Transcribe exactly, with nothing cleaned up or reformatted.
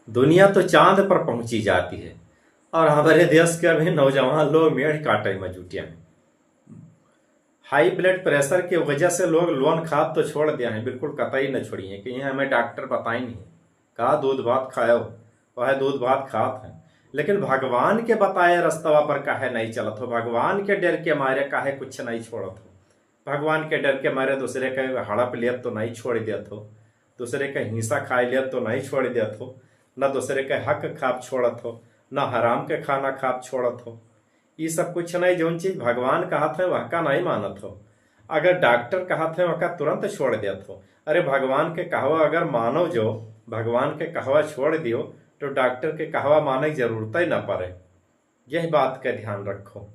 दुनिया तो चांद पर पहुंची जाती है और हमारे देश के अभी नौजवान लोग मेड़ काटे में जुटे हैं। हाई ब्लड प्रेशर के वजह से लोग लोन खात तो छोड़ दिया है, बिल्कुल कतई न छोड़िए कि ये हमें डॉक्टर बताई नहीं का दूध भात खायो, वह दूध भात खात है, लेकिन भगवान के बताए रस्तवा पर काहे नहीं चलत हो, भगवान के डर के मारे काहे कुछ नहीं छोड़त हो, भगवान के डर के मारे दूसरे के हड़प लेत तो नहीं छोड़ देत हो, दूसरे के हिस्सा खाए लेत तो नहीं छोड़ देत हो, न दूसरे के हक खाप छोड़त हो, न हराम के खाना खाप छोड़त हो। ई सब कुछ नहीं, जौन चीज भगवान कहत है वह का नहीं मानत हो। अगर डॉक्टर कहत है वह का तुरंत छोड़ देत हो। अरे भगवान के कहवा अगर मानो जो, भगवान के कहवा छोड़ दियो तो डॉक्टर के कहवा माने की जरूरत ही न पड़े। यह बात का ध्यान रखो।